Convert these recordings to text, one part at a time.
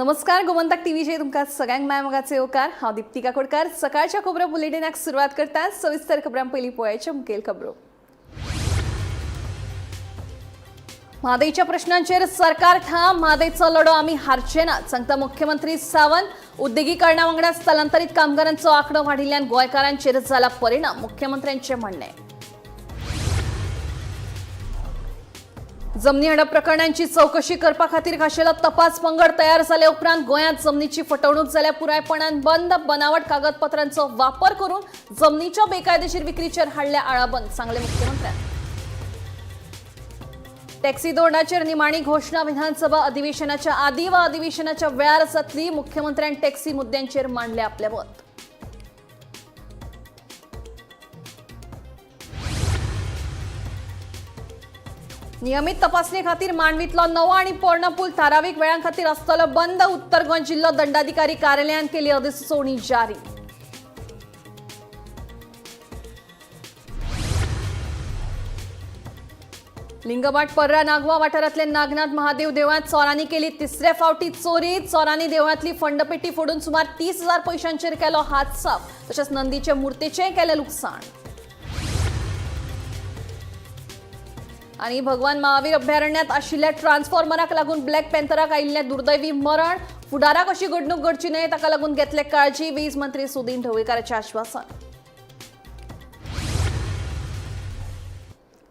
नमस्कार, गोमंतक टीव्हीचेर तुमकां सगळ्यांक माय मोगाचे येवकार. हांव दिप्ती काकोडकार. सकाळच्या खबरो बुलेटिनाक सुरवात करता. सविस्तर खबरां पयलीं पळयाच्यो मुखेल खबरो. म्हादईच्या प्रश्नांचेर सरकार ठाम. म्हादयचो लढो आमी हारचे नात, सांगता मुख्यमंत्री सावंत. उद्देगीकरणा वांगडा स्थलांतरीत कामगारांचो आंकडो वाडिल्ल्यान गोंयकारांचेर जाला परिणाम, मुख्यमंत्र्यांचें म्हणणें. जमनी हडप प्रकरणांची चौकशी करपा खातीर खाशेलो तपास पंगड तयार जाले उपरांत गोंयांत जमनीची फटवणूक जाल्या पुरायपणान बंद. बनावट कागदपत्रांचो वापर करून जमनीच्या बेकायदेशीर विक्रीचेर हाडल्या आळाबंद, सांगले मुख्यमंत्र्यान. टॅक्सी धोरणाचेर निमाणी घोशणा विधानसभा अधिवेशनाच्या आदी वा अधिवेशनाच्या वेळार जातली. मुख्यमंत्र्यान टॅक्सी मुद्द्यांचेर मांडले आपले मत. नियमित तपासणी खातीर मांडवीतलो नवो आणि पोरणो पूल थारावीक वेळां खातीर आसतलो बंद. उत्तर गोंय जिल्लो दंडाधिकारी कार्यालयान केली अधिसुचोवणी जारी. लिंगबाट पर्रा नागवा वाठारांतले नागनाथ महादेव देवळांत चोरांनी केली तिसरे फावटी चोरी. चोरांनी देवळांतली फंडपेटी फोडून सुमार 30,000 पयशांचेर केलो हात साफ. तशेंच नंदीचे मूर्तेचेंय केलें लुकसाण. आणि भगवान महावीर अभयारण्यात आशिल्ल्या ट्रान्सफॉर्मराक लागून ब्लॅक पॅन्थराक आयिल्लें दुर्दैवी मरण. फुडाराक अशी घडणूक घडची न्हय ताका लागून घेतले काळजी, वीज मंत्री सुदीन ढवळीकाराचें आश्वासन.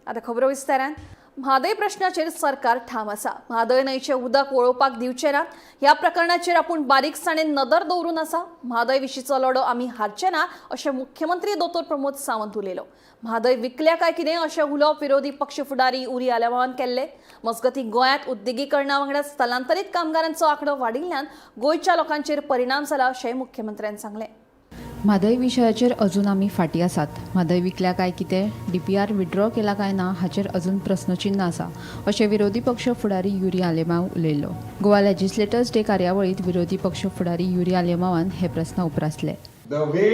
आता खबरो विस्तारान. म्हादय प्रश्नाचेर सरकार ठाम आसा. म्हादय न्हंयचें उदक वळोवपाक दिवचें ना. ह्या प्रकरणाचेर आपूण बारीकसाणेन नदर दवरून आसा. म्हादय विशींचो लढो आमी हारचे ना, अशें मुख्यमंत्री दोतोर प्रमोद सावंत उलयलो. म्हादय विकल्या काय कितें अशें उलोवप विरोधी पक्ष फुडारी उरी आलेमावान केल्ले. मजगतीं गोंयांत उद्देगीकरणा वांगडा स्थलांतरीत कामगारांचो आंकडो वाडिल्ल्यान गोंयच्या लोकांचेर परिणाम जाला, अशें मुख्यमंत्र्यान सांगलें. म्हादय विशयाचेर अजून आमी फाटीं आसात. म्हादय विकल्या काय कितें, डीपीआर विड्रॉ केला काय ना हाचेर अजून प्रस्नचिन्न आसा, अशें विरोधी पक्ष फुडारी युरी आलेमाव उलयलो. गोवा लेजिस्लेटर्स डे कार्यावळींत विरोधी पक्ष फुडारी युरी आलेमावान हे प्रस्न उप्रासले. The way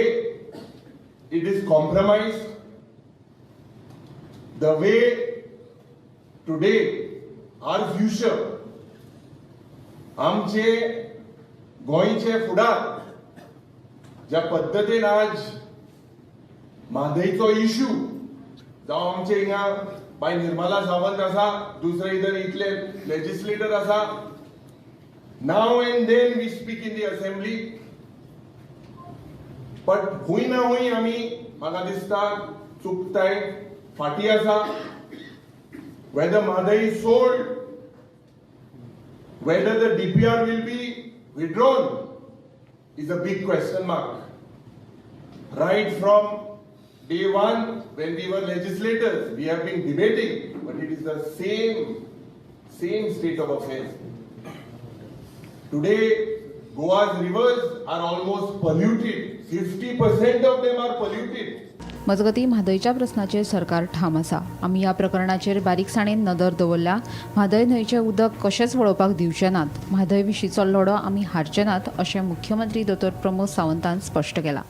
it is compromised, the way today our future, आमचे गोंयचे फुडार ज्या पद्दतीन आज म्हादयचो इशू जावं, आमचे हिंगा बाय निर्मला सावंत आसा, दुसरे इधर इतले लेजिस्लेटर आसा. Now and then we speak in the assembly, but हुंय ना हुंय आमी म्हाका दिसता चुकताय, फाटीं आसा. Whether Mhadei is sold, whether the DPR will be withdrawn is a big question mark. Right from day one, when we were legislators, we have been debating, but it is the same state of affairs. Today, Goa's rivers are almost polluted. 50% of them are polluted. मजगतीं, म्हादयच्या प्रस्नाचेर सरकार ठाम आसा. आमी ह्या प्रकरणाचेर बारीकसाणेन नदर दवरल्या. म्हादय न्हंयचें उदक कशेंच वळोवपाक दिवचे नात. म्हादय विशींचो लढो आमी हारचे नात, अशें मुख्यमंत्री दोतोर प्रमोद सावंतान स्पश्ट केलां.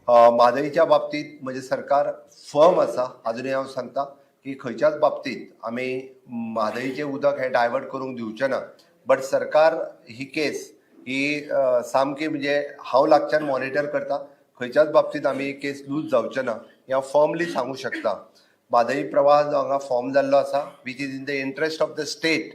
म्हादईच्या बाबतीत म्हजें सरकार फर्म आसा. अजुनूय हांव सांगता की खंयच्याच बाबतीत आमी म्हादईचें उदक हें डायवर्ट करूंक दिवचें ना. बट सरकार ही केस ही सामकी म्हणजे हांव लागच्यान मॉनिटर करता. खंयच्याच बाबतीत आमी ही केस लूज जावचे ना हें हांव फर्मली सांगूंक शकता. म्हादई प्रवाह जो हांगा फॉर्म जाल्लो आसा, which is in the interest of the state,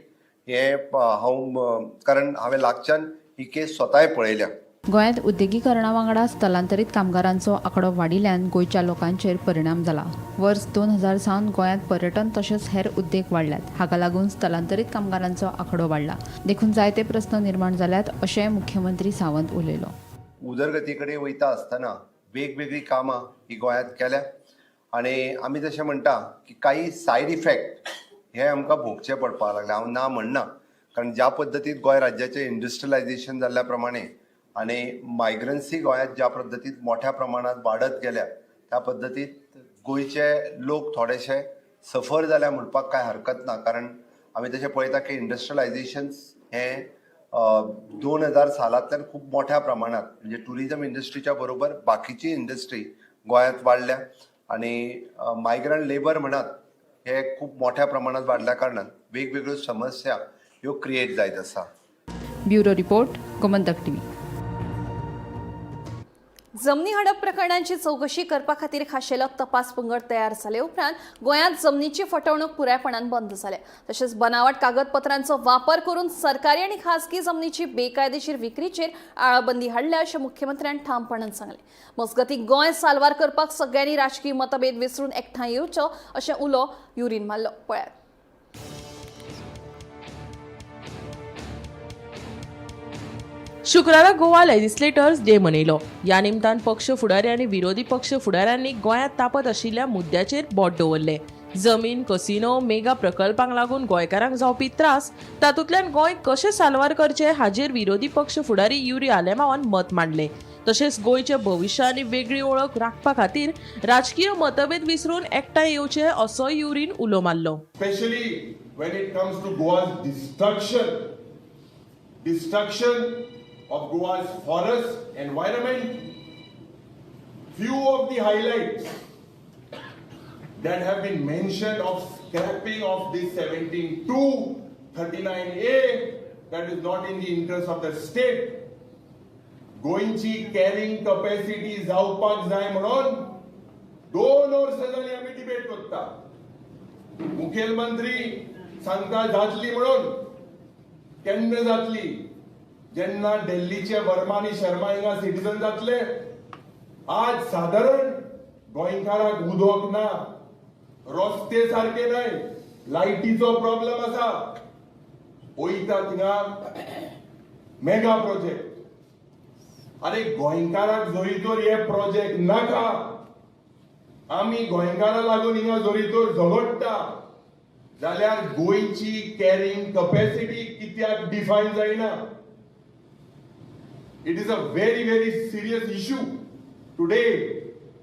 हें हांव कारण हांवें लागच्यान ही केस स्वताय पळयल्या. गोंयांत उद्देगीकरणा वांगडा स्थलांतरीत कामगारांचो आंकडो वाडिल्ल्यान गोंयच्या लोकांचेर परिणाम जाला. वर्स 2000 सावन गोंयांत पर्यटन तशेंच हेर उद्देग वाडल्यात. हाका लागून स्थलांतरीत कामगारांचो आंकडो वाडला. देखून जायते प्रस्न निर्माण जाल्यात, अशें मुख्यमंत्री सावंत उलयलो. उदरगती कडेन वयता आसतना वेगवेगळीं कामां ही गोंयांत केल्या आनी आमी जशें म्हणटा की काही सायड इफेक्ट हे आमकां भोगचे पडपाक लागले. हांव ना म्हणना, कारण ज्या पद्दतीन गोंय राज्याचें इंडस्ट्रियलायझेशन जाल्ल्या प्रमाणे आनी मायग्रन्सी गोंयांत ज्या पद्दतीन मोठ्या प्रमाणात वाडत गेल्या, त्या पद्दतीत गोंयचे लोक थोडेशे सफर जाल्या म्हणपाक कांय हरकत ना. कारण आमी तशें पळयता की इंडस्ट्रियलायझेशन हें 2000 सालांतल्यान खूब मोठ्या प्रमाणात, म्हणजे टुरिजम इंडस्ट्रीच्या बरोबर बाकीची इंडस्ट्री गोंयांत वाडल्या आनी मायग्रंट लेबर म्हणात हे खूब मोठ्या प्रमाणात वाडल्या कारणान वेगवेगळ्यो समस्या ह्यो क्रिएट जायत आसा. Bureau report, Gomantak TV. जमनी हडप प्रकरणांची चौकशी करपा खातीर खाशेलो तपास पंगड तयार जाले उपरांत गोंयांत जमनीची फटवणूक पुरायपणान बंद जाल्या. तशेंच बनावट कागदपत्रांचो वापर करून सरकारी आनी खासगी जमनीची बेकायदेशीर विक्रीचेर आळाबंदी हाडल्या अशें मुख्यमंत्र्यान ठामपणान सांगलें. मजगतीं गोंय साल्वार करपाक सगळ्यांनी राजकीय मतभेद विसरून एकठांय येवचो अशें उलो युरीन मारलो. पळयात. शुक्रारा गोवा लेजिस्लेटर्स डे मनयलो. ह्या निमतान पक्ष फुडारी आनी विरोधी पक्ष फुडाऱ्यांनी गोंयांत तापत आशिल्ल्या मुद्द्याचेर बोट दवरलें. जमीन, कसिनो, मेगा प्रकल्पांक लागून गोंयकारांक जावपी त्रास, तातूंतल्यान गोंय कशें साल्वार करचें हाजेर विरोधी पक्ष फुडारी युरी आलेमांवान मत मांडलें. तशेंच गोंयचें भविश्य आनी वेगळी वळख राखपा खातीर राजकीय मतभेद विसरून एकठांय येवचे असोय युरीन उलो मारलो. Especially when it comes to Goa's destruction, destruction of Goa's forest, environment. Few of the highlights that have been mentioned of scrapping of this 17(2), 39A, that is not in the interest of the state. गोंयची carrying capacity जावपाक जाय म्हणून 2 वर्सां जालीं आमी debate करता. मुखेलमंत्री सांगता जातली म्हणून, केन्ना जातली? जेन्ना दिल्लीचे वर्मा आनी शर्मा हिंगा सिटीजन जातले. आज सादारण गोंयकाराक उदक ना, रस्ते सारके न्हय, लायटीचो प्रॉब्लम आसा. वयता थिंगा मेगा प्रोजेक्ट. अरे गोंयकाराक जरी तर हे प्रोजेक्ट नाका, आमी गोंयकारां लागून हिंगा जरी तर झगडटा जाल्यार गोंयची कॅरिंग कपॅसिटी कित्याक डिफायन जायना? It is a very very serious issue today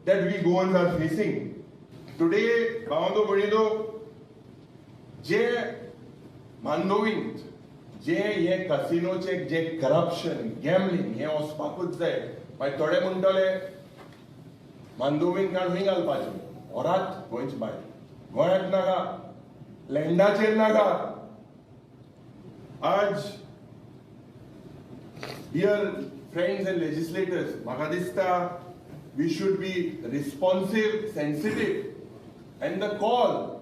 that we Goans are facing today. भावांदो भयणींनो, जे मांडोवींत जे हे कसिनोचे जे करप्शन, गॅमलिंग हें वचपाकूच जाय. मागीर थोडे म्हणटले मांडोवीन काड खंय घालपाचें, व्हरात गोंयचे भायर, गोंयांत नाका, लँडाचेर नाका. आज डियर फ्रेंड्स एंड लेजिस्लेटर्स, म्हाका दिसता we should be responsive, sensitive and the call,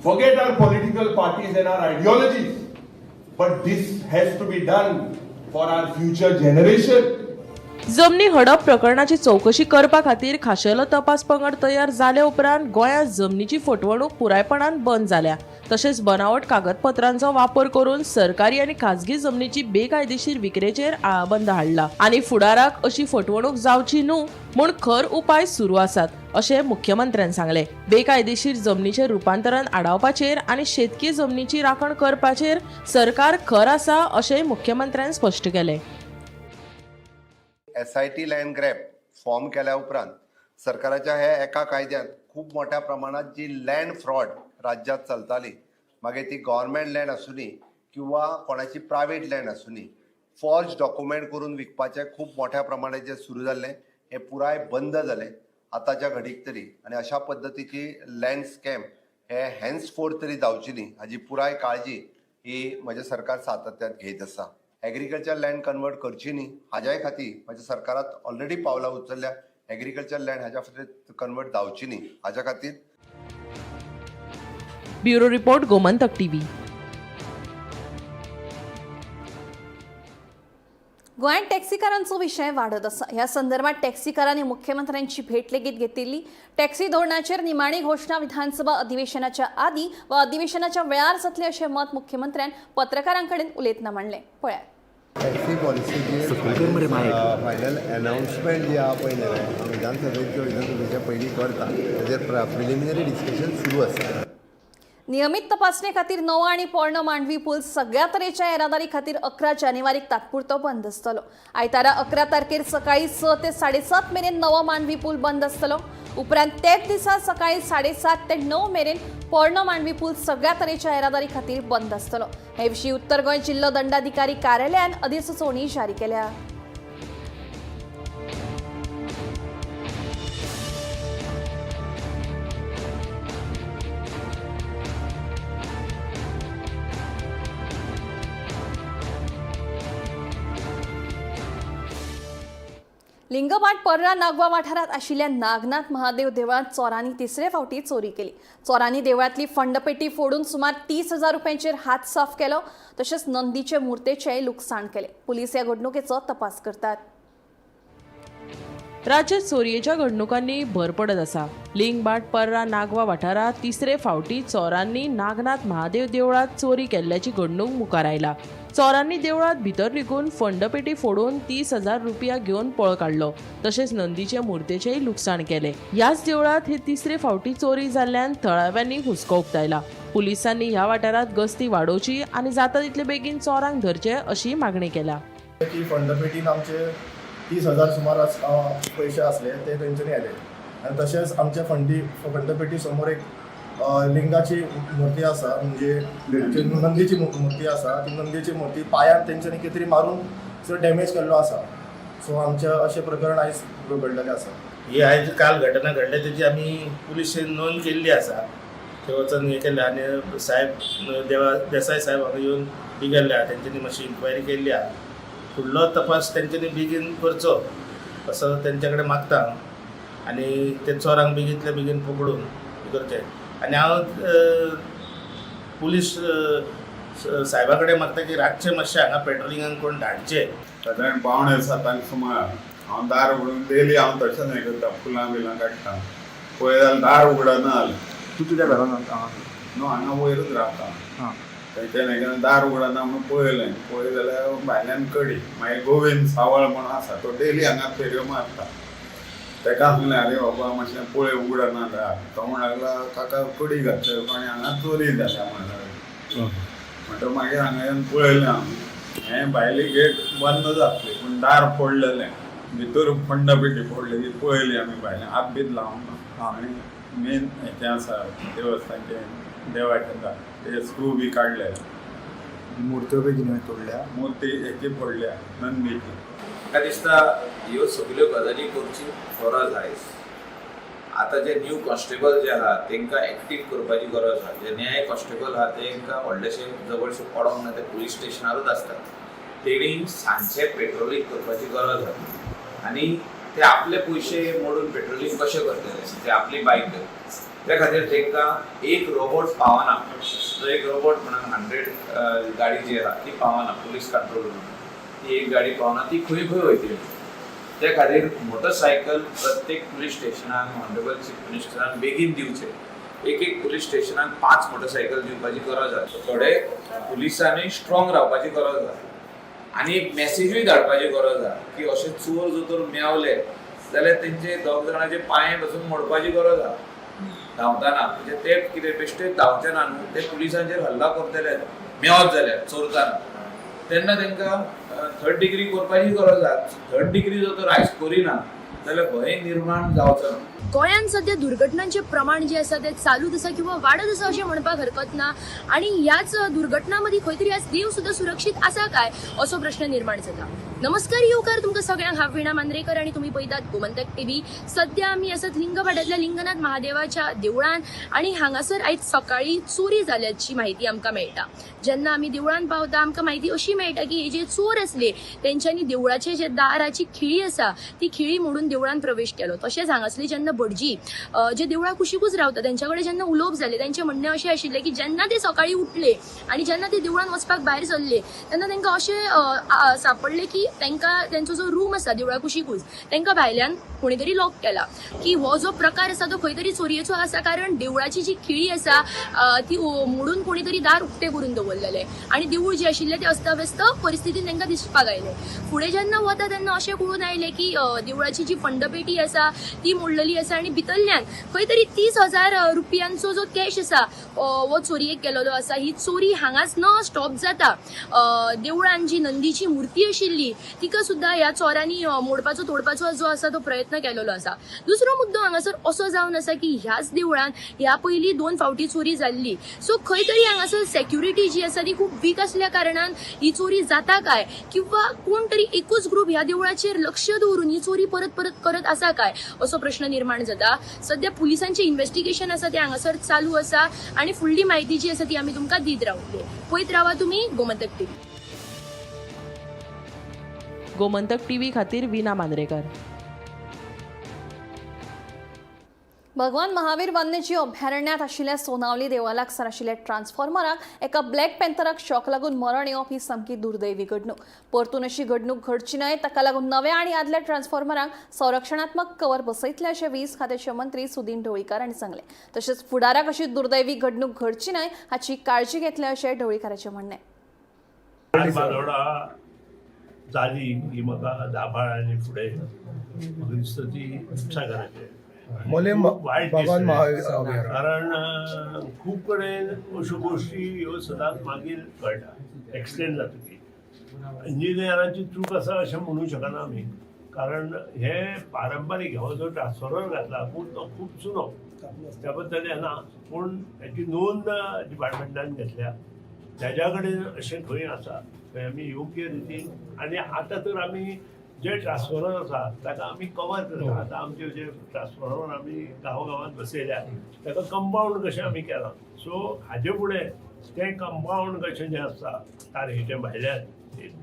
forget our political parties and our ideologies, but this has to be done for our future generation. जमनी हडप प्रकरणाची चौकशी करपा खातीर खाशेलो तपास पंगड तयार जाले उपरांत गोंयांत जमनीची फटवणूक पुरायपणान बंद जाल्या. तशेंच बनावट कागदपत्रांचो वापर करून सरकारी आनी खाजगी जमनीची बेकायदेशीर विक्रेचेर आळाबंद हाडला आनी फुडाराक अशी फटवणूक जावची न्हू म्हूण खर उपाय सुरू आसात अशें मुख्यमंत्र्यान सांगलें. बेकायदेशीर जमनीचें रुपांतरण आडावपाचेर आनी शेतकी जमनीची राखण करपाचेर सरकार खर आसा अशेंय मुख्यमंत्र्यान स्पश्ट केलें. SIT land grab form केल्या उपरांत सरकाराच्या ह्या एका कायद्यांत खूब मोठ्या प्रमाणात जी लँड फ्रॉड राज्यात चलताली, मागीर ती गव्हर्मेंट लँड आसुनी किंवा कोणाची प्रायवेट लँड आसुनी, फॉर्ज डॉक्युमेंट करून विकपाचें खूब मोठ्या प्रमाणात जें सुरू जाल्लें हें पुराय बंद जालें आतांच्या घडीक तरी. आनी अशा पद्दतीची लँड स्कॅम हे हेन्स फोर्थ तरी जावची न्ही हाजी पुराय काळजी ही म्हजें सरकार सातत्यात घेत आसा. एग्रीकल्चर लँड कन्वर्ट करची न्ही हाज्याय खातीर म्हज्या सरकारात ऑलरेडी पावलां उचलल्या. एग्रीकल्चर लँड हाज्या खातीर कन्वर्ट जावची न्ही हाज्या खातीर. Bureau report, Gomantak TV. गोंयांत टॅक्सीकारांचो विशय वाडत आसा. ह्या संदर्भात टॅक्सीकारांनी मुख्यमंत्र्यांची भेट लेगीत घेतिल्ली. टॅक्सी धोरणाचेर निमाणी घोशणा विधानसभा अधिवेशनाच्या आदीं वा अधिवेशनाच्या वेळार जातली अशें मत मुख्यमंत्र्यान पत्रकारां कडेन उलयतना मांडलें. पळयात. टॅक्सी पॉलिसीचेर फायनल अनाउन्समेंट जी आहा पळय न्ही, विधानसभेत किंवा विधानसभेच्या पयलीं करता. ताजेर प्रिलिमिनरी डिस्कशन सुरू आसा. नियमित तपासणे खातीर नवो आनी पोरणो मांडवी पूल सगळ्या तरेच्या येरादारी खातीर 11 जानेवारीक तात्पुरतो बंद आसतलो. आयतारा 11 तारखेर सकाळी 6 ते 7:30 मेरेन नवो मांडवी पूल बंद आसतलो. उपरांत तेच दिसा सकाळी 7:30 ते 9 मेरेन पोरणो मांडवी पूल सगळ्या तरेच्या येरादारी खातीर बंद आसतलो. हे विशीं उत्तर गोंय जिल्लो दंडाधिकारी कार्यालयान अधिसुचोवणी जारी केल्या. लिंगभाट पर्रा नागवा वाठारात आशिल्ल्या नागनाथ महादेव देवळात चोरांनी तिसरे फावटी चोरी केली. चोरांनी देवळातली फंडपेटी फोडून सुमार 30,000 रुपयांचेर हात साफ केलो, तशेंच नंदीचे मूर्तेचेय लुकसाण केले. पुलीस ह्या घडणुकेचो तपास करतात. राज्यात चोरयेच्या घडणुकांनी भर पडत आसा. लिंगभाट पर्रा नागवा वाठारांत तिसरे फावटी चोरांनी नागनाथ महादेव देवळांत चोरी केल्ल्याची घडणूक मुखार आयला. चोरांनी देवळांत भितर रिगून फंडपेटी फोडून 30,000 रुपया घेवन पळ काडलो, तशेंच नंदीचे मूर्तेचेय लुकसाण केलें. ह्याच देवळांत हे तिसरे फावटी चोरी जाल्ल्यान थळाव्यांनी हुस्को उक्तायला. पुलिसांनी ह्या वाठारांत गस्ती वाडोवची आनी जाता तितले बेगीन चोरांक धरचे अशी मागणी केल्या. की फंडपेटीन आमचे 30,000 सुमार पयशे आसले ते तेंच्यांनी आयले आनी तशेंच आमच्या फंडपेटी समोर एक लिंगाची मूर्ती आसा, म्हणजे नंदीची मूर्ती आसा. ती नंदीची मूर्ती पांयान तेंच्यांनी कितें तरी मारून सो डॅमेज केल्लो आसा. सो आमचें अशें प्रकरण आयज घडलेलें आसा. ही आयज काल घटना घडल्या तेजी आमी पुलिशेन नोंद केल्ली आसा. थंय वचून हें केलें आनी साहेब देवा देसाय साहेब हांगा येवन बी गेल्ले आहा, तेंच्यांनी मातशी इन्क्वायरी केल्ली आहा. फुडलो तपास तेंच्यांनी बेगीन करचो असो तेंच्या कडेन मागता हांव आनी ते चोरांक बेगींतले बेगीन पकडून हें करचें. आनी हांव पुलीस साहेबा कडेन मागता की रातचें मातशें हांगा पेट्रोलिंगाक कोण धाडचें. सादारण 6:45 सुमार हांव दार उगडून डेली हांव तशेंच हें करता, फुलां बिलां काडटा. पळय जाल्यार दार उगडना जालें. तूं तुज्या घरान हांगा? न्हू, हांगा वयरूच रावता. थंयच्यान हें केलें, दार उगडना म्हणून पळयलें. पळय जाल्यार भायल्यान कडी. मागीर गोविंद सावळ म्हणून आसा, तो डेली हांगा फेरयो मारता. ताका सांगलें, आरे बाबा मातशें पळय उगडना दार. तो म्हणूंक लागला, काका कडी घातल्या आनी हांगा चोरी जाल्या म्हणूंक लागलो. म्हणटकच मागीर हांगा येवन पळयलें हांव, हें भायली गेट बंद जातली पूण दार फोडलेलें, भितर फंड पेटी फोडलेली पळयली आमी भायल्यान, हात बीत लावंक ना. आनी मेन हेचें आसा देवस्थानचें देवाचें दार, ते स्क्रू बी काडले. मूर्त्यो बी कितें तोडल्या? मुर्ती हेची फोडल्या, नंदीची. म्हाका दिसता ह्यो सगल्यो गजाली करची गरज आयज. आतां जे न्यू कॉन्स्टेबल जे आहा तांकां एक्टीव करपाची गरज आहा. जे न्याय कॉन्स्टेबल आहा तांकां व्हडलेशे जवळशे पडोंक ना, ते पुलीस स्टेशनारूच आसतात. तेणी सांजचे पेट्रोलिंग करपाची गरज आहा आनी ते आपले पयशे मोडून पेट्रोलिंग कशें करतले, ते आपली बायक. त्या खातीर तांकां एक रोबोट पावना. जो एक रोबोट म्हणून 100 गाडी जी आहा ती पावना, पुलीस कंट्रोल रूम ती एक गाडी पावना, ती खंय खंय वयतली. त्या खातीर मोटरसायकल प्रत्येक पुलीस स्टेशनाक ऑनरेबल चीफ मिनिस्टरान बेगीन दिवचे. एक एक पुलीस स्टेशनाक 5 मोटरसायकल दिवपाची गरज आसा. थोडे पुलिसांनी स्ट्रॉंग रावपाची गरज आसा आनी एक मॅसेजूय धाडपाची गरज आसा की अशे चोर जर तर मेवले जाल्यार तेंचे दोग जाणाचे पांये पासून मोडपाची गरज आसा धांवतना. म्हणजे ते कितें बेश्टे धांवचे ना न्हू, ते पुलिसांचेर हल्ला करतले मेवत जाल्यार चोरतना, तेन्ना तांकां थर्ड डिग्री करपाची गरज आसा. थर्ड डिग्री जर तर आयज करिना जाल्यार भंय निर्माण जावचो ना. गोंयांत सद्या दुर्घटनांचें प्रमाण जें आसा तें चालूच आसा किंवा वाडत आसा अशें म्हणपाक हरकत ना. आनी ह्याच दुर्घटना मदीं खंय तरी आज देव सुद्दां सुरक्षीत आसा काय असो प्रश्न निर्माण जाता. नमस्कार, येवकार तुमकां सगळ्यांक. हांव वीणा मांद्रेकर आनी तुमी पळयतात गोमंतक टीव्ही. सद्या आमी आसात लिंगभाटांतल्या लिंगनाथ महादेवाच्या देवळान आनी हांगासर आयज सकाळी चोरी जाल्याची म्हायती आमकां मेळटा. जेन्ना आमी देवळान पावता आमकां म्हायती अशी मेळटा की हे जे चोर आसले तेंच्यांनी देवळाचे जे दाराची खिळी आसा ती खिळी मोडून देवळान प्रवेश केलो. तशेंच हांगासली जेन्ना भटजी जे देवळा कुशीकूच रावता तेंच्या कडेन जेन्ना उलोवप जालें तेंचें म्हणणें अशें आशिल्लें की जेन्ना ते सकाळी उठले आनी जेन्ना ते देवळान वचपाक भायर सरले तेन्ना तांकां अशें सांपडलें की तांकां तेंचो जो रूम आसा देवळा कुशीकूच तांकां भायल्यान कोणी तरी लॉक केला. की हो जो प्रकार आसा तो खंय तरी चोरयेचो आसा, कारण देवळाची जी खिळी आसा ती मोडून कोणी तरी दार उक्तें करून दवरलेलें आनी देवूळ जें आशिल्लें तें अस्ताव्यस्त परिस्थितीन तांकां दिसपाक आयलें. फुडें जेन्ना वता तेन्ना अशें कळून आयलें की देवळाची जी फंडपेटी आसा ती मोडलेली आसा आनी भितरल्यान खंय तरी 30,000 रुपयांचो जो कॅश आसा हो चोरयेक गेलेलो आसा. ही चोरी हांगाच न स्टॉप जाता देवळान जी नंदीची मूर्ती आशिल्ली तिका सुद्दां ह्या चोरांनी मोडपाचो तोडपाचो जो आसा तो प्रयत्न केलेलो आसा. दुसरो मुद्दो हांगासर असो जावन आसा की ह्याच देवळान ह्या पयलीं 2 फावटी चोरी जाल्ली. सो खंय तरी हांगासर सेक्युरिटी जी आसा ती खूब वीक आसल्या कारणान ही चोरी जाता काय किंवा कोण तरी एकूच ग्रुप ह्या देवळाचेर लक्ष दवरून ही चोरी परत परत करत आसा काय असो प्रश्न निर्माण जाता. सद्या पुलिसांचें इन्व्हेस्टिगेशन आसा तें हांगासर चालू आसा आनी फुडली म्हायती जी आसा ती आमी तुमकां दीत रावतले. पळयत रावा तुमी गोमंतक टीव्ही. गोमंतक टीव्ही खातीर वीणा मांद्रेकर. भगवान महावीर वन्यजीव अभयारण्यात आशिल्ल्या सोनावली देवळा लागसार आशिल्ल्या ट्रान्सफॉर्मराक एका ब्लॅक पॅन्थराक शॉक लागून मरण येवप ही सामकी दुर्दैवी घडणूक. परतून अशी घडणूक घडची न्हय ताका लागून नव्या आनी आदल्या ट्रान्सफॉर्मरांक संरक्षणात्मक कवर बसयतले अशें वीज खात्याचे मंत्री सुदीन ढवळीकार हांणी सांगलें. तशेंच फुडाराक अशी दुर्दैवी घडणूक घडची न्हय हाची काळजी घेतले अशें ढवळीकाराचें म्हणणें. बांदोडा जाली ही म्हाका दाभाळ आनी फुडें म्हाका दिसता ती उपसागराचेर मोलेम खूब वायट भगवान दिसलें. महावीर अभयारण्य. कारण खूब कडेन अश्यो गोश्टी ह्यो सदांच मागीर कळटा एक्सिडेंट जातकीर. इंजिनियरांची चूक आसा अशें म्हणूं शकना आमी, कारण हे पारंपारीक हो जो ट्रान्सफॉर्मर घातला पूण तो खूब जुनो, त्या बद्दल हें ना, पूण हेची नोंद डिपार्टमेंटान घेतल्या. तेज्या कडेन अशें खंय आसा थंय आमी योग्य रितीन, आनी आतां तर आमी जे ट्रान्सफॉर्मर आसा ताका आमी कवर करता. आतां आमचे जे ट्रान्सफॉर्मर आमी गांव गांवांत बसयल्या ताका कंपावंड कशें आमी केलां. सो हाजे फुडें तें कंपावंड कशें जें आसता तारेच्या भायल्यान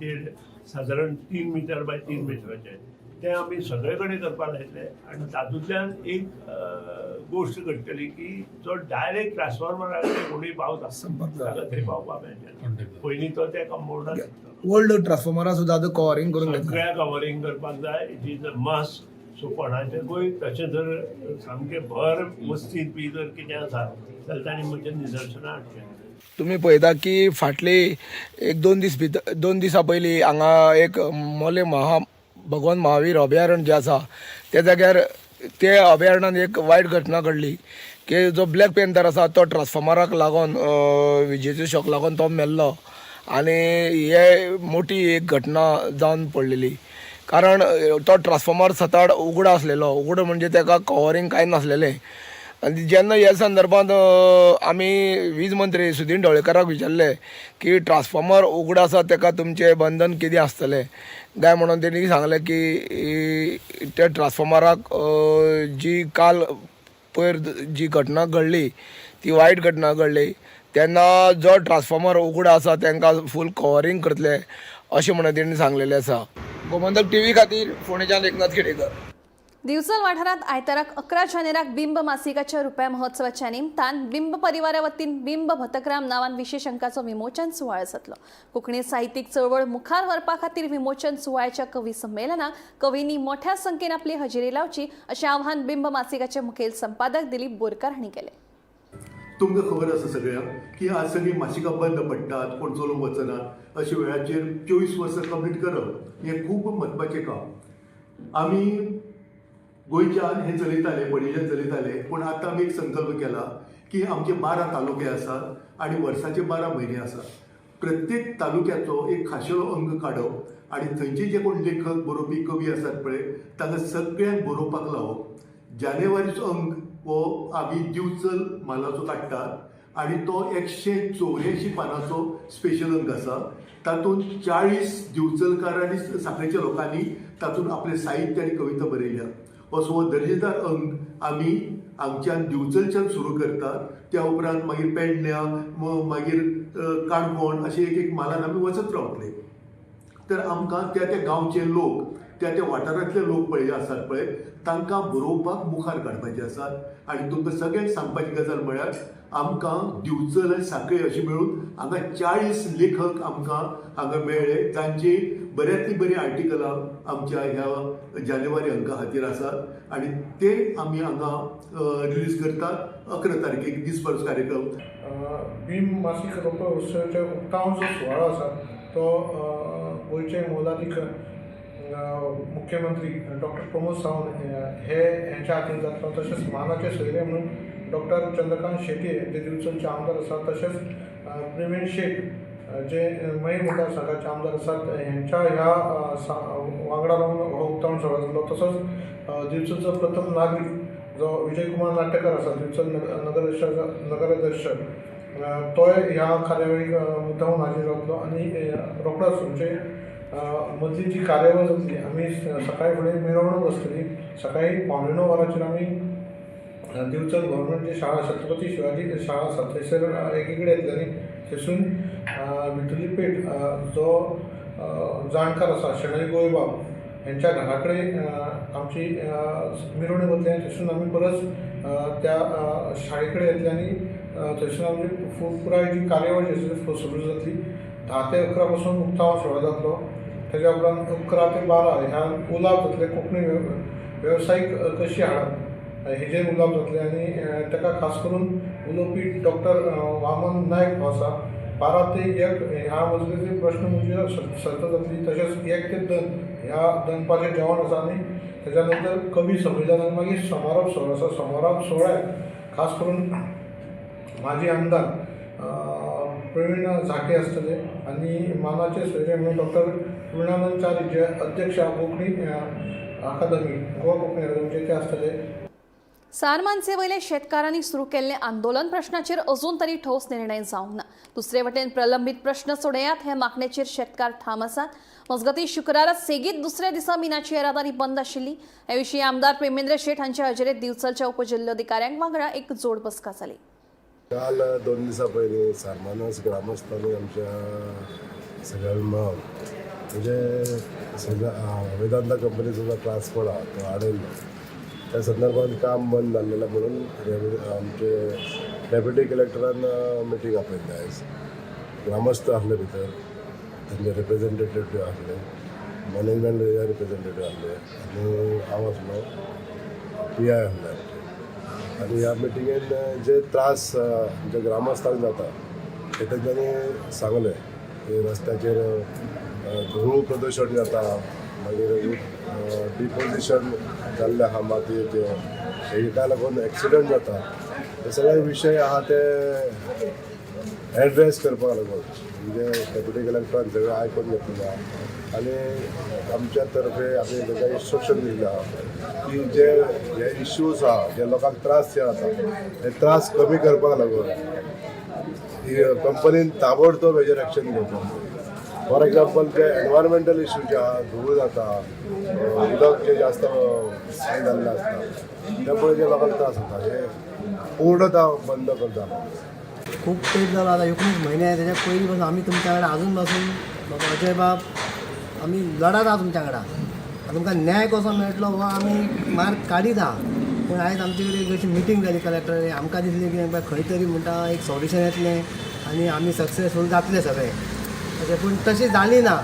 देड सादारण 3 मिटर बाय 3 मिटराचें तें आमी सगळे कडेन करपाक लायतले. आनी तातूंतल्यान एक गोश्ट घडटली की जो डायरेक्ट ट्रान्सफॉर्मरा कडेन कोणूय पावता ताका थंय पावपाक मेळटलें. पयलीं तो त्या कंपावंडार ओल्ड ट्रान्सफॉर्मरा सुद्दां आतां कवरींग करून घेतला. सगळ्या कवरींग करपाक जाय. It is a must. So कोणाचेकूय तशें जर सामकें भर मस्तीत बी जर कितें आसा जाल्यार तांणी म्हजें निदर्शनां हाडचें. तुमी पळयता की फाटली एक दोन दीस भितर 2 दिसां पयलीं हांगा एक मोले महा भगवान महावीर अभयारण्य जें आसा त्या जाग्यार ते अभयारण्यान एक वायट घटना घडली की जो ब्लॅक पॅन्थर आसा तो ट्रान्सफॉर्मराक लागून विजेचो शॉक लागून तो मेल्लो आनी हे मोठी एक घटना जावन पडलेली. कारण तो ट्रान्सफॉर्मर सताड उगडो आसलेलो, उगडो म्हणजे ताका कवरींग कांय नासलेलें. आनी जेन्ना ह्या संदर्भात आमी वीज मंत्री सुदीन ढवळीकाराक विचारलें की ट्रान्सफॉर्मर उगडो आसा ताका तुमचें बंधन कितें आसतलें काय म्हणून, तेणी सांगलें की त्या ट्रान्सफॉर्मराक जी काल पयर जी घटना घडली ती वायट घटना घडली तेन्ना जो ट्रान्सफॉर्मर उगडो आसा तांकां फूल कवरींग करतले अशें म्हणून तेणी सांगलेलें आसा. गोमंतक टीव्ही खातीर फोंडेच्यान एकनाथ खेडेकर. दिवचल वाठारांत आयताराक 11 जानेराक बिंब मासिकाच्या रुपया महोत्सवाच्या निमतान बिंब परिवारा वतीन बिंब भतग्राम नांवान विशेष अंकाचो विमोचन सुवाळो जातलो. कोंकणी साहित्यीक चळवळ मुखार व्हरपा खातीर विमोचन सुवाळ्याच्या कवी संमेलनाक कवींनी मोठ्या संख्येन आपली हजेरी लावची अशें आवाहन बिंब मासिकाचे मुखेल संपादक दिलीप बोरकार हांणी केलें. तुमकां खबर आसा सगळ्यांक की आज सगळीं मासिकां बंद पडटात, कोण चलोवंक वचना. अशा वेळाचेर 24 वर्सां कंप्लीट करप हें खूब म्हत्वाचें काम. आमी गोंयच्यान हें चलयताले, पणजेच्यान चलयताले, पूण आतां आमी एक संकल्प केला की आमचे 12 तालुके आसात आनी वर्साचे 12 म्हयने आसात. प्रत्येक तालुक्याचो एक खाशेलो अंक काडप आनी थंयचे जे कोण लेखक, बरोवपी, कवी आसात पळय तांकां सगळ्यांक बरोवपाक लावप. जानेवारीचो अंक हो आमी दिवचल म्हालाचो काडटात आनी तो 184 पानाचो स्पेशल अंक आसा. तातूंत 40 दिवचलकार आनी सांखळेच्या लोकांनी तातूंत आपलें साहित्य आनी कविता बरयल्या. असो हो दर्जेदार अंक आमी हांगच्यान दिवचलच्यान सुरू करतात. त्या उपरांत मागीर पेडण्या, मागीर काणकोण अशें एक एक म्हालान आमी वचत रावतले. तर आमकां त्या त्या गांवचे लोक, त्या त्या वाठारांतले लोक पळय आसात पळय तांकां बरोवपाक मुखार काडपाचे आसात. आनी तुमकां सगळ्यांक सांगपाची गजाल म्हळ्यार आमकां दिवचल आनी सांखळी अशें मेळून हांगा 40 लेखक आमकां हांगा मेळ्ळे जांची बऱ्यांतली बरीं आर्टिकलां आमच्या ह्या जानेवारी अंका खातीर आसात आनी ते आमी हांगा रिलीज करतात 11 तारखेक दीसभर कार्यक्रम. भीम मासीक रोपे उत्सवाचो उक्तावण जो सुवाळो आसा तो गोंयचे मोलादीक मुख्यमंत्री डॉक्टर प्रमोद सावंत हे हेंच्या हातीन जातलो. तशेंच मानाचे सोयरे म्हणून डॉक्टर चंद्रकांत शेट्ये जे दिवचलचे आमदार आसात, तशेंच प्रवीण शेट जे मये मतदारसंघाचे आमदार आसात हेंच्या ह्या वांगडा रावन हो उक्तावण सुवाळो जातलो. तसोच दिवचलचो प्रथम नागरीक जो विजय कुमार नाटेकार आसा, दिवचल नगराध्यक्ष, तोय ह्या कार्यावळीक मुद्दामून हाजीर रावतलो. आनी रोखडोच म्हणजे मदली जी कार्यावळ जातली, आमी सकाळी फुडें मिरवणूक आसतली. सकाळी 8:45 वरांचेर आमी दिवचल गव्हर्मेंट जी शाळा छत्रपती शिवाजी शाळा आसा थंयसर एकीकडेन येतले आनी थंयसून भितरली पेठ जो जाणकार आसा शणै गोंयबाब हेंच्या घरा कडेन आमची मिरवणूक वतली आनी थंयसून आमी परत त्या शाळे कडेन येतले आनी थंयसून आमची पुराय जी कार्यावळ जी आसा ती सुरू जातली. 10 ते 11 पासून उक्तावण सुवाळो जातलो. तेज्या उपरांत 11 ते 12 ह्या उलोवप जातलें. कोंकणी वेवसायीक कशी हाडप हेजेर उलोवप जातलें आनी ताका खास करून उलोवपी डॉक्टर वामन नायक हो आसा. 12 ते 1 ह्या मजगतीं प्रश्न म्हणजे सर्त जातली. तशेंच 1 ते 2 ह्या दनपारचें जेवण आसा आनी तेज्या नंतर कवी संमेलन आनी मागीर समारोप सुवाळो आसा. समारोप सुवाळ्याक खास करून माजी आमदार प्रवीण झांट्ये आसतले आनी मानाचे सोयरे म्हणून डॉक्टर पूर्णानंद च्यारी, जे अध्यक्ष कोंकणी अकादमी, गोवा कोंकणी अकादमीचे, ते आसतले. सारमानसे वयले शेतकारांनी सुरू केल्ले आंदोलन प्रश्नाचेर अजून तरी ठोस निर्णय जावंक ना. दुसरे वटेन प्रलंबीत प्रश्न सोडयात हे मागणेचेर शेतकार ठाम आसात. मजगतीं, शुक्रारा सेगीत दुसऱ्या दिसा मिनाची येरादारी बंद आशिल्ली. हे विशीं आमदार प्रेमेंद्र शेट हांच्या हजेरेत दिवचलच्या उपजिल्होधिकाऱ्यांक वांगडा एक जोड बसका जाली. काल 2 दिसां पयलीं सारमानस ग्रामस्थांनी आमच्या सगळ्यांनी मेळोन, म्हणजे सगळ्या वेदांता कंपनीचो जो ट्रान्सपोर्ट आहा तो आडयल्लो. त्या संदर्भात काम बंद जाल्लें म्हणून आमचे डेप्युटी कलेक्टरान मिटींग आपयल्ली आयज. ग्रामस्थ आसले भितर, तांचे रिप्रेझेंटेटीव आसले, मॅनेजमेंट रिप्रेझेंटेटीव आसले आनी हांव आसलो, पीआय आसले आमचे. आनी ह्या मिटिंगेन जे त्रास आमच्या ग्रामस्थांक जाता ते तेंच्यांनी सांगलें की रस्त्याचेर धूळ प्रदूशण जाता, मागीर डिपोजिशन जाल्लें आहा मातयेचें, हेका लागून एक्सिडंट जाता. हे सगळे विशय आहा ते एड्रेस करपाक लागून म्हणजे डेप्युटी कलेक्टरान सगळें आयकून घेतलेलें आहा आनी आमच्या तर्फे आमी तांकां इन्स्ट्रक्शन दिल्लें आहा की जे हे इश्यूज आहा, जे लोकांक त्रास जे जाता, ते त्रास कमी करपाक लागून ही कंपनीन ताबडतोब हेजेर एक्शन घेवपाक जाय. फॉर एग्जाम्पल, जे एनवायरमेंटल इश्यू जे आहा, धूळ जाता, उदक जे जास्त हें जाल्लें आसता, त्यामुळे जे लोकांक त्रास जाता, हे पूर्णतः बंद करता. खूब तेंप जालो आतां, 19 म्हयने. तेच्या पयलीं पासून आमी तुमच्या कडेन अजून पासून, बाबा अजय बाब, आमी लढत आहा तुमच्या वांगडा. आनी तुमकां न्याय कसो मेळटलो हो आमी मार्ग काडीत आहा. पूण आयज आमचे कडेन अशी मिटींग जाली कलेक्टर, आमकां दिसलें की खंय तरी म्हणटा एक सोल्युशन येतलें आनी आमी सक्सेसफूल जातले सगळे अशें. पूण तशें जाली ना.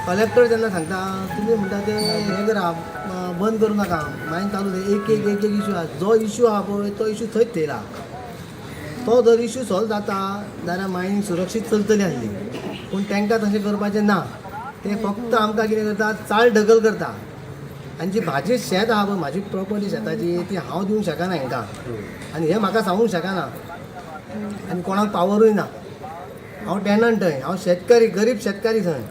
कलेक्टर जेन्ना सांगता, तुमी म्हणटा तें हें करा, बंद करूं नाका, मागीर चालू. एक एक एक एक इशू आहा. जो इशू आहा पळय, तो इशू थंयच थेयला. तो जर इशू सॉल्व जाता जाल्यार मायनींग सुरक्षीत चलतली आसली. पूण तांकां तशें करपाचें ना. ते फक्त आमकां कितें करता, चाल ढकल करता. आनी जी म्हाजी शेत आहा पळय, म्हाजी प्रॉपर्टी शेताची, ती हांव दिवंक शकना हांकां आनी हे म्हाका सांगूंक शकना आनी कोणाक पावरूय ना. हांव टेनंट थंय, हांव शेतकरी, गरीब शेतकारी थंय.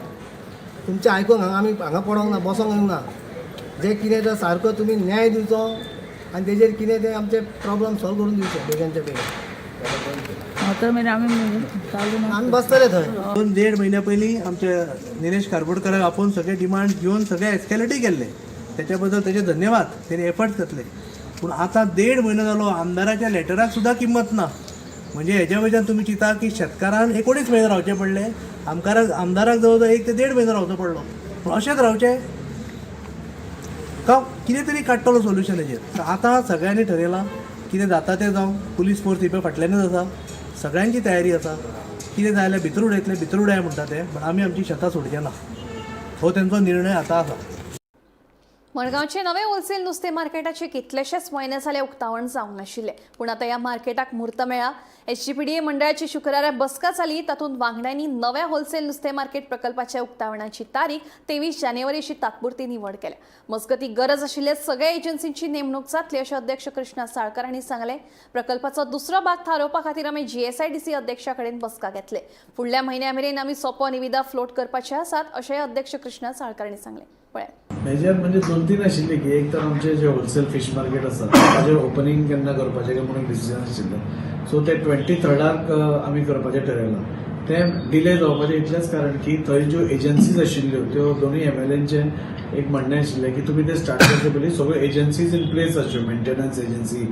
तुमचें आयकूंक हांगा आमी हांगा पडोंक ना, बसोंक येवंक ना. जे कितें तें सारको तुमी न्याय दिवचो आनी तेजेर कितें तें आमचे प्रॉब्लम सॉल्व करून दिवचे बेगीनच्या बेगीन. आतां मेरेन आमी चालू. आमी बसतले थंय. दोन देड म्हयन्या पयलीं आमचे निलेश कारबोडकराक आपोवन सगळे डिमांड घेवन सगळे एस्केलेटूय केल्ले. त्याच्या बद्दल तेजे धन्यवाद, तेणी एफर्ट्स घेतले. पूण आतां देड म्हयनो जालो, आमदाराच्या लेटराक सुद्दां किंमत ना. म्हणजे हेज्या वयल्यान तुमी चिंता की शेतकारान 19 म्हयने रावचे पडले, आमकाराक आमदाराक जवळ जवळ 1 ते देड म्हयनो रावचो पडलो. पूण अशेंच रावचें का कितें तरी काडटलो सोल्युशन हेजेर. आतां सगळ्यांनी ठरयलां, कितें जाता तें जावं. पुलीस फोर्स ही पळय फाटल्यानूच आसा, सगळ्यांची तयारी आसा. कितें जाय जाल्यार भितर उडयतले, भितर उडय म्हणटा ते, पण आमी आमची शेतां सोडचे ना, हो तेंचो निर्णय आतां आसा. मडगांवचे नवे होलसेल नुस्तें मार्केटाचे कितलेशेच म्हयने जाले उक्तावण जावंक नाशिल्लें. पूण आतां ह्या मार्केटाक म्हूर्त मेळ्ळा. एसजीपीडीए मंडळाची शुक्रारा बसका जाली. तातूंत वांगड्यांनी नव्या होलसेल नुस्तें मार्केट प्रकल्पाच्या उक्तावणाची तारीख 23 जानेवारी अशी तात्पुरती निवड केल्या. मजगतीं, गरज आशिल्ल्या सगळ्या एजन्सींची नेमणूक जातली अशें अध्यक्ष कृष्णा साळकर हांणी सांगलें. प्रकल्पाचो दुसरो भाग थारोवपा खातीर आमी जीएसआयडीसी अध्यक्षा कडेन बसका घेतले. फुडल्या म्हयन्या मेरेन आमी सोपो निविदा फ्लोट करपाचे आसात अशेंय अध्यक्ष कृष्णा साळकर हांणी सांगलें. पळयात. मेजर म्हणजे दोन तीन आशिल्ले की एक तर आमचे जे होलसेल फिश मार्केट आसा ताजेर ओपनिंग केन्ना करपाचें काय म्हणून डिसिजन आशिल्लें. सो ते 23rd आमी करपाचें ठरयलां. तें डिले जावपाचें इतलेंच कारण की थंय ज्यो एजन्सीज आशिल्ल्यो त्यो दोनूय एमएलएंचें एक म्हणणें आशिल्लें की तुमी तें स्टार्ट करचे पयलीं सगळ्यो एजन्सीज इन प्लेस आसच्यो, मेंटेनन्स एजन्सी,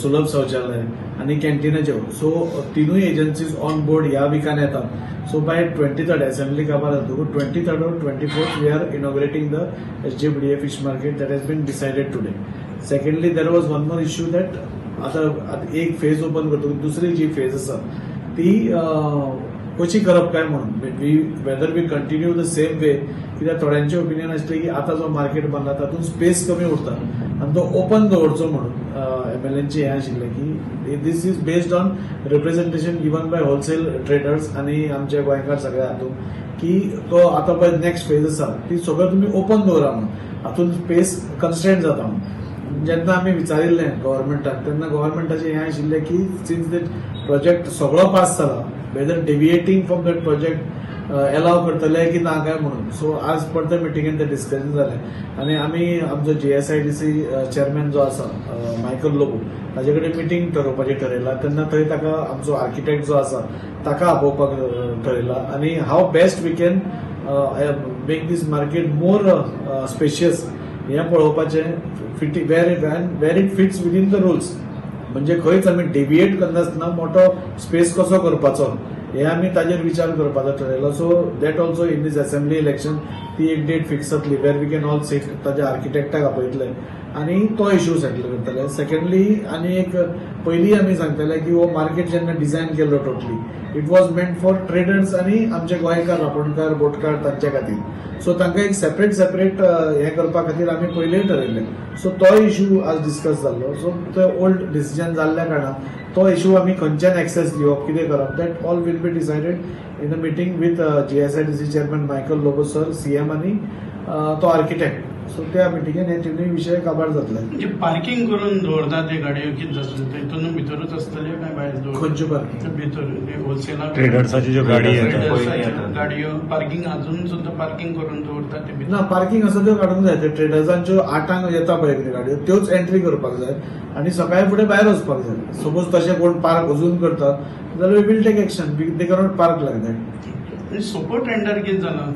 सुलभ शौचालय आनी कॅन्टिनाच्यो. सो तिनूय एजन्सीज ऑन बोर्ड ह्या विकान येतात. सो बाय 23rd assembly काबार जातकूच 23rd or 24th we are inaugurating the SJPDA fish market. That has been decided today. Secondly, there was one more issue that आतां एक फेज ओपन करतकूच दुसरी जी फेज आसा ती कशी करप काय म्हणून, we whether we continue the same way, कित्याक थोड्यांचें ओपिनियन आसलें की आतां जो मार्केट बांदला तातूंत स्पेस कमी उरता आनी तो ओपन दवरचो म्हणून एमएलएनचें हें आशिल्लें की this is based on representation given by wholesale traders आनी आमचे गोंयकार सगळे हातूंत की तो आतां पळय नेक्स्ट फेज आसा ती सगळें तुमी ओपन दवरा म्हणून, हातूंत स्पेस कन्स्ट्रेंट जाता म्हणून. जेन्ना आमी विचारिल्लें गव्हर्मेंटाक तेन्ना गव्हर्मेंटाचें हें आशिल्लें की सिन्स that project सगळो पास जाला, whether deviating from that project allow करतले की ना काय म्हणून. सो आज परते मिटिंगेन तें डिस्कशन जालें आनी आमी आमचो GSIDC chairman जो आसा मायकल लोबो ताजे कडेन मिटींग ठरोवपाचें ठरयलां. तेन्ना थंय ताका आमचो आर्किटेक्ट जो आसा ताका आपोवपाक ठरयलां आनी how best we can make this market more spacious हें पळोवपाचें, fit where it fits within the rules, म्हणजे खंयच आमी डेविएट करनासतना मोठो स्पेस कसो करपाचो हे आमी ताजेर विचार करपाचो ठरयलो. So that also in this assembly election ती एक डेट फिक्स जातली where we can all sit, ताज्या आर्किटेक्टाक आपयतले आनी तो इशू सेटल करतले. सेकंडली आनी एक पयलीं आमी सांगतले की हो मार्केट जेन्ना डिझायन केल्लो totally it was meant for traders आनी आमचे गोंयकार रापणकार बोटकार तांच्या खातीर. सो तांकां एक सेपरेट सेपरेट हें करपा खातीर आमी पयलींय ठरयल्लें. सो तो इशू आज डिस्कस जाल्लो. सो तो ओल्ड डिसिजन जाल्ल्या कारणान तो इशू आमी खंयच्यान एक्सेस दिवप कितें करप that all will be decided in a meeting with GSIDC chairman Michael Lobo sir, CM आनी तो आर्किटेक्ट. सो त्या मिटिंगेन हे तिनूय विशय काबार जातले. म्हणजे पार्किंग करून दवरता ते गाडयो कितें जातलें तितून भितरूच आसतल्यो काय भायर दवरता? खंयच्यो पार्किंग? भितर होलसेलाक ट्रेडर्साची ज्यो गाडी येता. गाडयो पार्किंग अजून सुद्दां पार्किंग करून दवरता ते ना, पार्किंग आसा त्यो काडूंक जाय. ते ट्रेडर्सांच्यो 8 येता पळय कितें गाडयो त्योच एंट्री करपाक जाय आनी सकाळी फुडें भायर वचपाक जाय. सपोज तशें कोण पार्क अजून करता जाल्यार we will take action, they cannot park like that. सोपो टेंडर कितें जाला?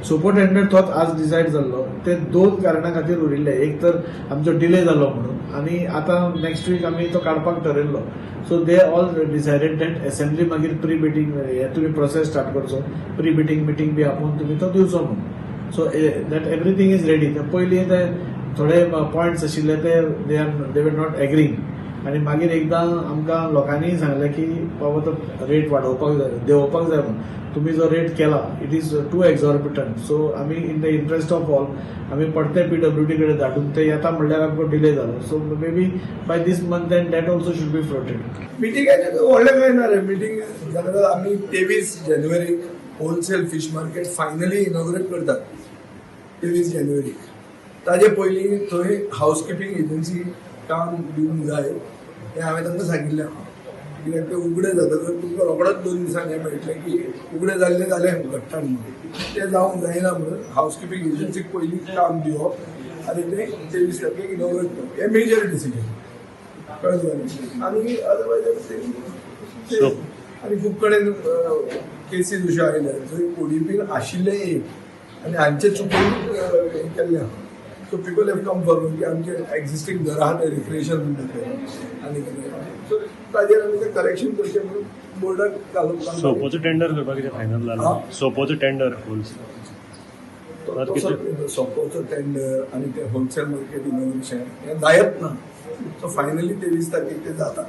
सोपो टेंडर तोच आज डिसायड जाल्लो. ते दोन कारणां खातीर उरिल्ले, एक तर आमचो डिले जालो म्हणून आनी आतां नेक्स्ट वीक आमी तो काडपाक ठरयल्लो. So they all decided that assembly मागीर प्री मिटींग हे तुमी प्रोसेस स्टार्ट करचो, प्री मिटींग मिटींग बी आपोवन तुमी तो दिवचो म्हणून. So that everything is ready. ते पयलीं ते थोडे पॉयंट्स आशिल्ले ते they were not agreeing आनी मागीर एकदां आमकां लोकांनीय सांगलें की बाबा तो रेट वाडोवपाक जाय, देंवोवपाक जाय म्हणून. तुमी जो रेट केला it is too exorbitant. So आमी in the interest of all आमी परते PWD कडेन धाडून ते येता म्हणल्यार आमकां डिले जालो. So maybe by this month and that also should be floated. मिटिंगाचें व्हडलें कांय ना रे. मिटींग जाल्यार आमी 23 जानेवारीक wholesale fish market finally inaugurate करतात 23 जानेवारीक. ताजे पयलीं थंय हावस किपींग एजन्सी काम दिवंक जाय हें हांवें तांकां सांगिल्लें. कित्याक ते उगडे जातकच तुमकां रोखडोच 2 दिसांनी हें मेळटलें की उगडे जाल्लें जालें घडटा म्हणून. तें जावंक जायना म्हणून हावस किपींग एजन्सीक पयलीं काम दिवप आनी तें 23 तारखेक इनॉग्रेट करप हें मेजर डिसिजन. कळ्ळें तुका? आनी अदरवायज आनी खूब कडेन केसीस अश्यो आयल्या जंय ओडीपीन आशिल्लें एक आनी हांचे चुकून हें केल्लें आहा. So people have come forward की आमचे एक्झिस्टींग घर आहा ते रिक्रिएशन म्हणटा ते आनी कितें. सो ताजेर आमी तें करेक्शन करचें म्हणून बोर्डाक घालून सोपोचो टेंडर करपाक कितें फायनल जाला? सोपोचो टेंडर होलसेल सोपोचो टेंडर आनी ते होलसेल मार्केट इनोग्रेशन हें जायत ना. सो फायनली 23 तारखेक ते जाता.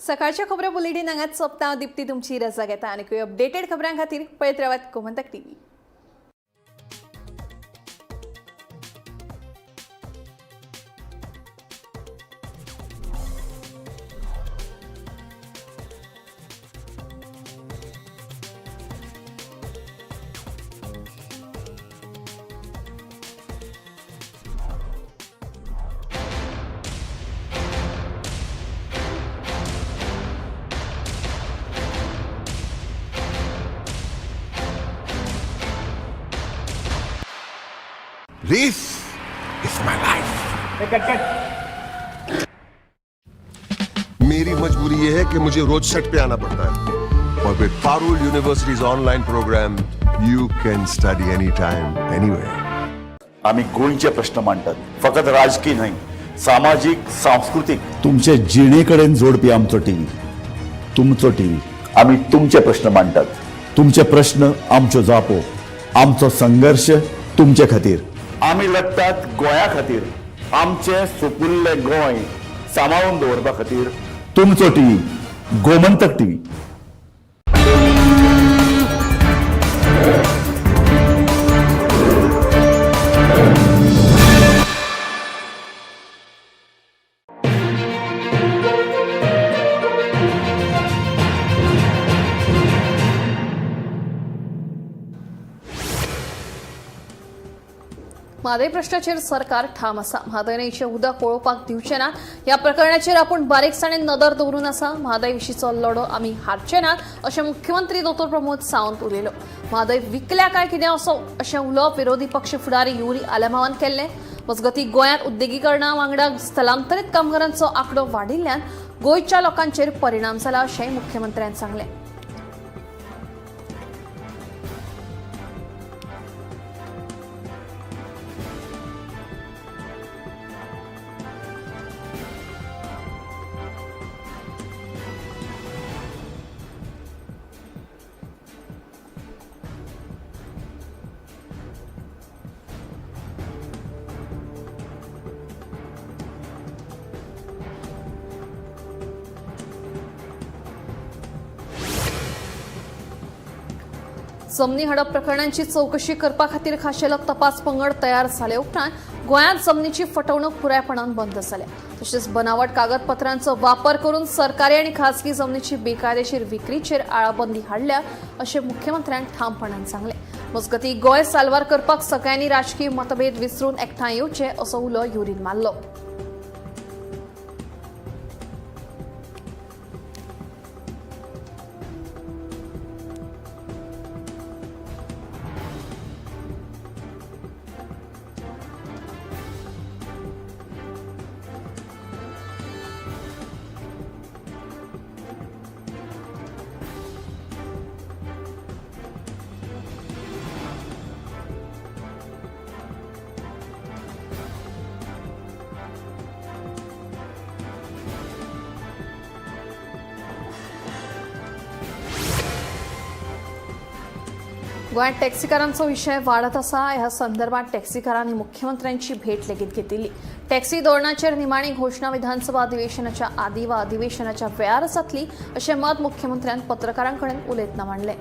सकाळच्या खबरो बुलेटीन हांगाच सोंपता. दीप्ती तुमची रजा घेता आनी अपडेटेड खबरां खातीर पळयत रावात Gomantak TV. This is my life. मेरी मजबूरी यह है कि मुझे रोज सेट पे आना पड़ता है। But with Parul University's online program, you can study anytime, anywhere. आमी गोंयचे प्रश्न मांडटात, फकत राजकीय न्हय, सामाजीक, सांस्कृतीक, तुमचे जिणे कडेन जोडपी आमचो टीव्ही, तुमचो टीव्ही. आमी तुमचे प्रश्न मांडटात, तुमचे प्रश्न आमच्यो जापो, आमचो संघर्श तुमचे खातीर. आमी लढटात गोंया खातीर, आमचें सुपुल्लें गोंय सांबाळून दवरपा खातीर. तुमचो टीव्ही, गोमंतक टीव्ही. म्हादय प्रश्नाचेर सरकार ठाम आसा. म्हादय न्हंयचें उदक वळोवपाक दिवचे ना. ह्या प्रकरणाचेर आपूण बारीकसाणेन नदर दवरून आसा. म्हादय विशींचो लढो आमी हारचे नात अशें मुख्यमंत्री दोतोर प्रमोद सावंत उलयलो. म्हादय विकल्या काय कितें असो अशें उलोवप विरोधी पक्ष फुडारी युरी आलेमांवान केल्लें. मजगतीं गोंयांत उद्देगीकरणा वांगडा स्थलांतरीत कामगारांचो आंकडो वाडिल्ल्यान गोंयच्या लोकांचेर परिणाम जाला अशेंय मुख्यमंत्र्यान सांगलें. जमनी हडप प्रकरणांची चवकशी करपा खातीर खाशेलो तपास पंगड तयार जाले उपरांत गोंयांत जमनीची फटवणूक पुरायपणान बंद जाल्या. तशेंच बनावट कागदपत्रांचो वापर करून सरकारी आनी खासगी जमनीची बेकायदेशीर विक्रीचेर आळाबंदी हाडल्या अशें मुख्यमंत्र्यान ठामपणान सांगलें. मजगतीं गोंय साल्वार करपाक सगळ्यांनी राजकीय मतभेद विसरून एकठांय येवचे असो उलो युरीन मारलो. गोंयांत टॅक्सीकारांचो विशय वाडत आसा. ह्या संदर्भात टॅक्सीकारांनी मुख्यमंत्र्यांची भेट लेगीत घेतिल्ली. टॅक्सी धोरणाचेर निमाणी घोशणा विधानसभा अधिवेशनाच्या आदी वा अधिवेशनाच्या वेळार जातली अशें मत मुख्यमंत्र्यान पत्रकारां कडेन उलयतना मांडलें.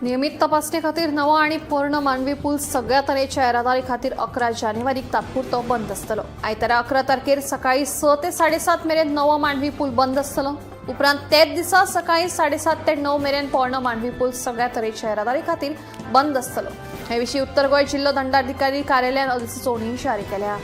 नियमित तपासणे खातीर नवो आनी पोरणो मांडवी पूल सगळ्या तरेच्या येरादारी खातीर 11 जानेवारीक तात्पुरतो बंद आसतलो. आयतारा 11 तारखेर सकाळी 6 ते 7:30 मेरेन नवो मांडवी पूल बंद आसतलो. उपरांत तेच दिसा सकाळी 7:30 ते 9 मेरेन पोरणो मांडवी पूल सगळ्या तरेच्या येरादारी खातीर बंद आसतलो. हे विशीं उत्तर गोंय जिल्लो दंडाधिकारी कार्यालयान अधिसुचोवणी जारी केल्या.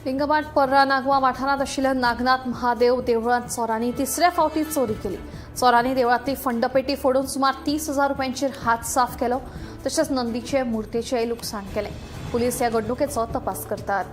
लिंगमाट पर्रा नागवा वाठारांत आशिल्ल्या नागनाथ महादेव देवळांत चोरांनी तिसऱ्या फावटी चोरी केली. चोरांनी देवळांतली फंडपेटी फोडून सुमार 30,000 रुपयांचेर हात साफ केलो. तशेंच नंदीचे मूर्तेचेय लुकसाण केलें. पुलीस ह्या घडणुकेचो तपास करतात.